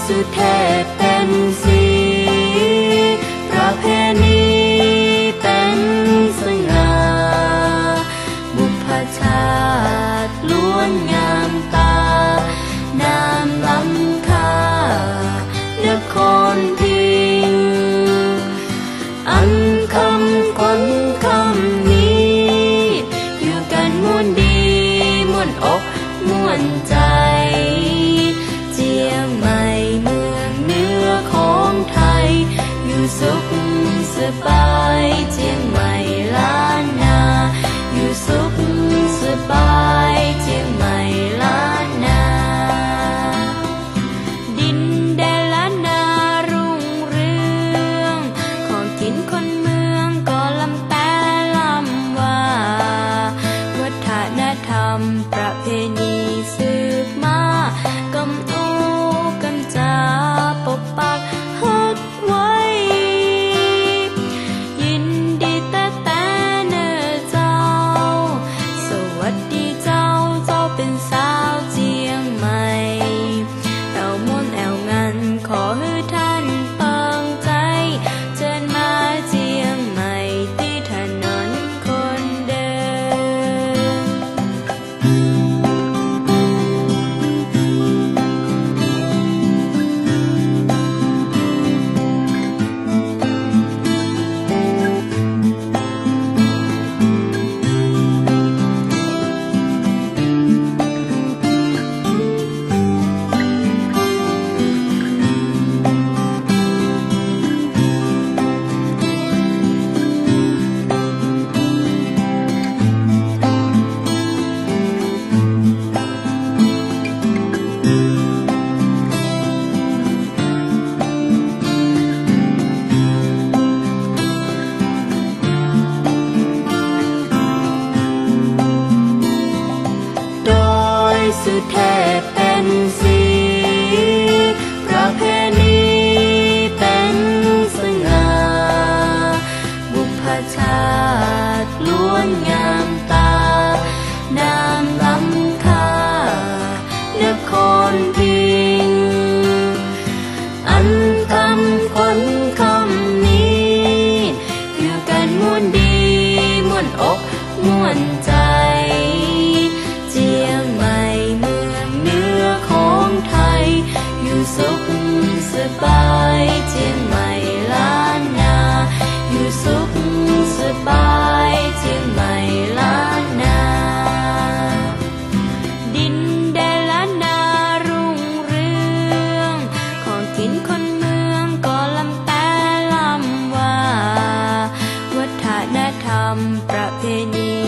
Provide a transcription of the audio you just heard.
ສຸເທດເປັນສີ ປະເພນີເປັນສະຫງ່າ ບຸບພະຊາດລ້ວນງາມຕາ ນາມລ້ຳຄ່ານະຄອນພິງ ອັນຄຳຂວັນຄຳນີ້ ຢູ່ກັນມ່ວນດີມ່ວນອົກ ມ່ວນໃຈ ຈຽງໃໝ່ເມືອງເໜືອຂອງໄທ ຢູ່ສຸກສະບາຍ ຈຽງໃໝ່ລ້ານນາ ຢູ່ສຸກສະບາຍ ຈຽງໃໝ່ລ້ານນາ ດິນແດນລ້ານນາຮຸ່ງເຮືອງ ຂອງກິນຄົນເມືອງກໍລ້ຳແຕ່ລ້ຳວ່າ ວັດທະນະທຳປະເພນີສືບມາ ກຳອູກຳຈາປົກປັກຮັກໄວ້ ຍິນດີແຕ່ແຕ່ເນີເຈົ້າ ສະຫວັດດີເຈົ້າ ເຈົ້າເປັນສາວຈຽງໃໝ່ ແອວມ່ວນແອວງານ ຂໍໃຫ້ທ່ານປາງໃຈ ເຊີນມາຈຽງໃໝ່ ທີ່ຖະໜົນຄົນເດີນ. ດອຍສຸເທດເປັນສີ ປະເພນີເປັນສະຫງ່າ ບຸບພະຊາດລ້ວນງາມຕາ ນາມລ້ຳຄ່ານະຄອນພິງ ອັນຄຳຂວັນຄຳນີ້ ຢູ່ກັນມ່ວນດີມ່ວນອົກ ມ່ວນໃຈ ຈຽງໃໝ່ເມືອງເໜືອຂອງໄທ ຢູ່ສຸກສະບາຍ ຈຽງໃໝ່ລ້ານນາ ຢູ່ສຸກສະບາຍ ຈຽງໃໝ່ລ້ານນາ ດິນແດນລ້ານນາຮຸ່ງເຮືອງ ຂອງກິນຄົນເມືອງກໍລ້ຳແຕ່ລ້ຳວ່າ ວັດທະນະທຳປະເພນີ